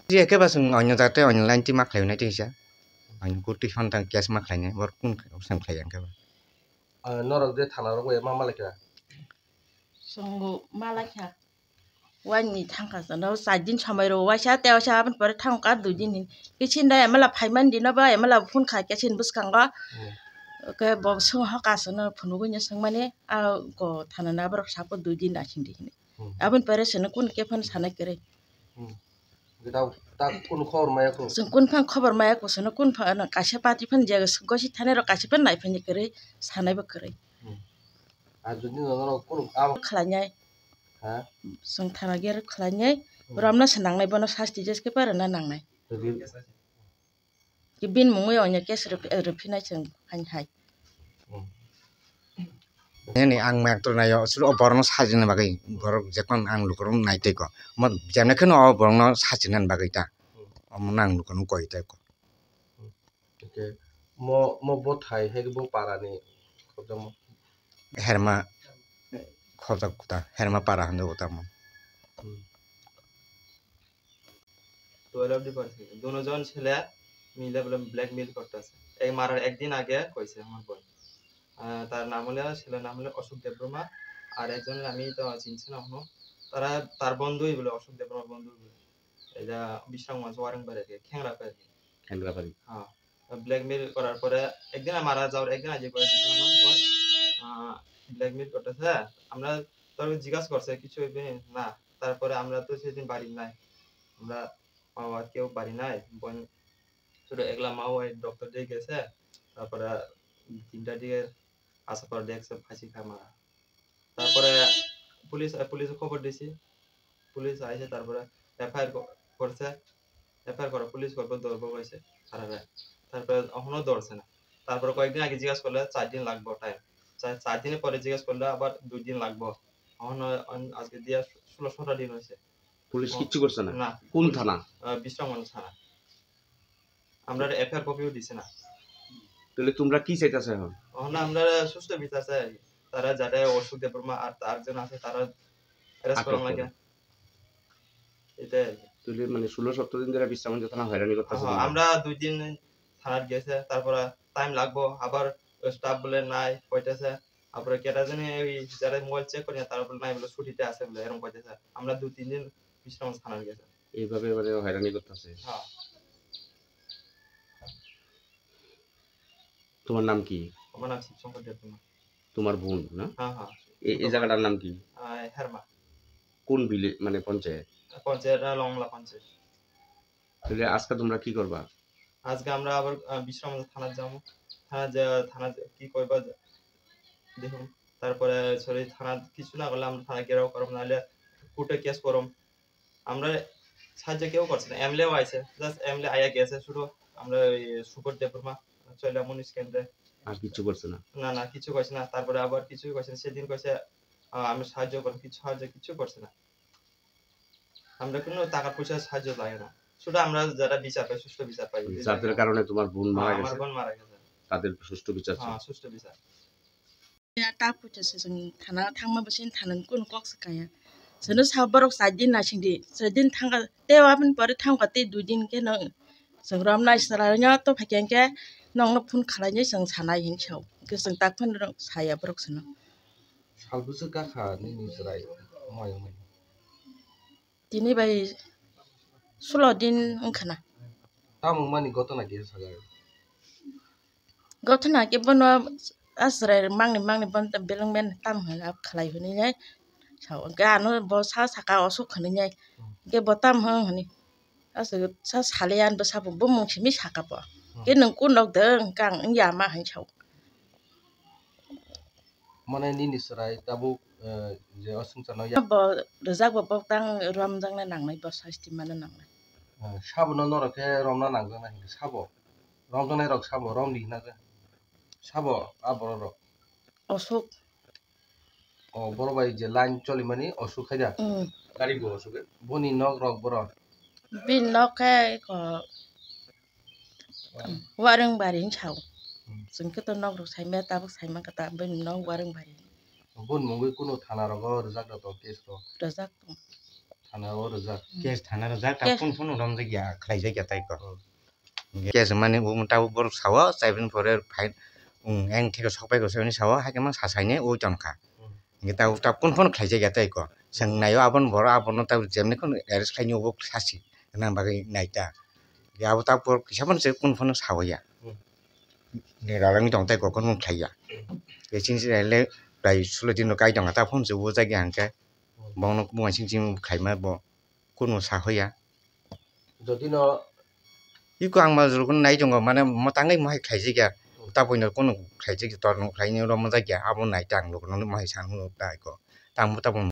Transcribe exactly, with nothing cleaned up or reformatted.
Twi khe ba chwng onyo jate onyo line twi ma khlai nai twi kisa. Onyo kutwi hwn tang case ma khlai nai, bor kun khe sam khlai yang khe ba. Ah, norok je thana rok bai ma malai kha? Chwng bo malai kha. Waini thang kha chwng no char din somoi rw waisa, tei waisa aboni pore thang kha dui din hin. Kisin da emela phai man di no ba emela phone kha kesin bwskango. Hmm. Khe bo swng ho ka chwng no phunugwi no swng mani, ah, ko thana na borok sabo dui din asing di hin. Hmm. Aboni pore chwng no kun khe phano sana kwrwi. Hmm. Gita tak kun khobor maya ko? Chwng kun phano khobor maya ko, chwng no kun phano kaisa party phano je gosi thani rok kaisa phano nai phani kwrwi, sanai bo kwrwi. Hmm. Ar jodi norok kun abo khlainai. Ha? Chwng thana gere khlainai. Hmm. Romna se nangnai, bono sasti jes khe pare na nangnai. Jodi Ki bin mungwi onya case rw-, rwphinai chwng haini hai. Hmm. Nini ang mek to nayo, suru o borokno sajina bagwi, borok jekon ang lukurok nai tei ko. Mo jemne kheno o borokno sajina bagwi ta. Hmm. Omo nang lukurok koi tei ko. Hmm. Okay. Mo, mo bo thai hai bo parani khobjamo. Herma khobjak ta, herma para hando ta mo. Hmm. Twelve difference. দুজন ছেলে মিলে বলে ব্ল্যাকমেইল করতেছে। এই মারার একদিন আগে কইছে আমার বোন। আহ, তার নাম হলো, ছেলের নাম হলো অশোক দেববর্মা। আর একজন আমি তো চিনছি না এখনো। তারা, তার বন্ধুই বলে, অশোক দেববর্মার বন্ধুই বলে। এটা বিশ্রামগঞ্জ ওয়ারেংবাড়ি আর কি, খেংরাপাড়ি আর কি। খেংরাপাড়ি। হ্যাঁ। ব্ল্যাকমেইল করার পরে একদিন মারা যাওয়ার একদিন আগে করে দিছে আমার বোন। আহ, ব্ল্যাকমেইল করতেছে। আমরা তার জিজ্ঞাসা করছে, কিছু হইবে না। তারপরে আমরা তো সেদিন বাড়ি নাই। আমরা মা বাবা কেউ বাড়ি নাই। বোন শুধু একলা মা বাবা ডক্টর দিয়ে গেছে। তারপরে তিনটার দিকে আসার পর দেখছে ফাঁসি খা মারা। তারপরে পুলিশ, পুলিশে খবর দিছি। পুলিশ আইছে, তারপরে এফআইআর ক-, করছে। এফআইআর করে পুলিশ করবো, ধরবো কইছে তারারে। তারপরে এখনো ধরছে না। তারপরে কয়েকদিন আগে জিজ্ঞাসা করলে চার দিন লাগবো টাইম। চার, চার দিনের পরে জিজ্ঞাসা করলে আবার দুই দিন লাগবো। এখন অন-, আজকে দিয়া ষোলো সতেরো দিন হয়েছে। পুলিশ কিচ্ছু করছে না? না। কোন থানা? আহ, বিশ্রামগঞ্জ থানা। আমরা এফআইআর কপিও দিছে না। তাহলে তোমরা কি চাইতেছো এখন? এখন আমরা সুস্থ বিচার চাই। তারা যাতে অশোক দেববর্মা আর তার জন আছে, তারা অ্যারেস্ট আটক করা লাগে। করে। এটাই আর কি। তাহলে মানে ষোলো সতেরো দিন ধরে বিশ্রামগঞ্জ থানা হয়রানি করতেছে হ্যাঁ, তোমরা? আমরা দুই দিন থানাত গেছে, তারপরে টাইম লাগবো, আবার স্টাফ বলে নাই, কইতেছে। তারপরে কেটা জানি ওই যারা মোবাইল চেক করে না, তারা বলে নাই, বলে ছুটিতে আছে বলে, এরকম কইতেছে। আমরা দুই তিন দিন বিশ্রামগঞ্জ থানাত গেছে। এইভাবে মানে হয়রানি করতেছে। হ্যাঁ। তোমার নাম কি? আমার নাম শিবশঙ্কর দেববর্মা। তোমার বোন, না? হ্যাঁ, হ্যাঁ। এ-, এই জায়গাটার নাম কি? আহ, হেরমা। কোন ভিলে-, মানে পঞ্চায়েত? পঞ্চায়েত, আহ, লংলা পঞ্চায়েত। তাহলে আজকে তোমরা কি করবা? আজকে আমরা আবার, আহ, বিশ্রাম থানাত যাবো। থানাত যা-, থানাত যা-, কি করবা যা-, দেখুন। তারপরে, সরি, থানাত কিছু না করলে আমরা থানা ঘেরাও করব, নাহলে কোর্টে কেস করব। আমরা সাহায্য কেউ করছে না, এমএলএও আইছে, জাস্ট এমএলএ আইয়া গেছে শুধু। আমরা ওই সুকট দেববর্মা চলে মনীষ কেন্দ্রে। আর কিছু করছে না? না, না, কিছু করছে না। তারপরে আবার কিছু করছে না, সেদিন কইছে, আহ, আমি সাহায্য করব, কিছু সাহায্য কিছু করছে না। আমরা কোনো টাকা পয়সা সাহায্য লাগে না, শুধু আমরা যারা বিচার পাই, সুষ্ঠু বিচার পাই। যাদের কারণে তোমার বোন মারা হ্যাঁ, আমার গেছে, বোন মারা গেছে। তাদের সুষ্ঠু বিচার চাই। হ্যাঁ, সুষ্ঠু বিচার। Ya ta pucha se chwng thana thangma bwswk thana ni kunu kok se kaya. Chwngno sa borok char din naising di, char din thangkha tei aboni pore thangkha tei dui din khe no chwng romnai chwraino to phaikha hwnkhe nokno phone khwlainai chwng sanai hinwi sao. Hwnkhe chwng tak phano saya borok chwngno. Sal bwswk kakha nini chwrai mai wngmani? Tini bai sulo din wngkha na. Tamo wngmani gotona kisa sajago? Gotona khe bono a chwrai mangni mangni bono beleng ben tamo hwnwi khlai hwnwi nai sao. Hwnkhe ano bo sa saka osuk hwnwi nai. Hmm. Hwnkhe bo tamo hwn hwnwi. Aswk sa sali ani bwsa bo bumung simi saka bo. Hmm. Khe nwng kun nok de wngkha ang wngya ma hwnwi sao. Mane nini chwrai tabuk, eh, je o swngcharno ya- Bo rwjak bo, bo tang romjaknai nangnai, bo sasti mana nangnai. Eh, sabono norok khe romna nangjaknai hinkhe sabo? Romjaknai rok sabo, romdi hwnna khe sabo a borok rok? Osuk. O borok bai je line cholimani osuk hai da? Mm. Gari bo osuk. Boni nok rok borok? Bini nok khe ko Wareng bari wng sao. Hmm. Chwng khe to nok rok saimaya, tabuk saimang kha ta, bini nok Wareng bari. Boni mungwi kunu thana rogo rwjak rok tong case rok? Rwjak tong. Thana o rwjak. Case thana rwjak, ta Case. Phone phone romjak ya, khlaijak ya tai ko. Hmm. Case mani bo ta borok sao, seven four five, um, eng thik sok pai ko seven sao, hai khe ma sa sai ne o tong kha. Hmm. Hingke ta, ta phone phone khlaijak ya tai ko. Chwng naio aboni borok abono ta jemni kheno arrest khlaini obo sasi. Nang bagwi nai ta. Ya abo ta por kisa phone se phone phone sao ya. Hmm. Ni ralangni tong tai ko phone phone khlai ya. Ke chini chini le bai sulo dino kai tong ta phone se o jagya hingke. Hmm. Bono kumo sing sing khlaima bo. Kuno sa hoya. Jodi no Iko ang majrok nai tongo, mane mwtangwi mohai khlaijak ya. Hmm. Tabukno kuno khlaijak ya, torno khlaini oro mojak ya, abo nai ta ang nukno mohai san hwnwi ta iko. Tamo tabuk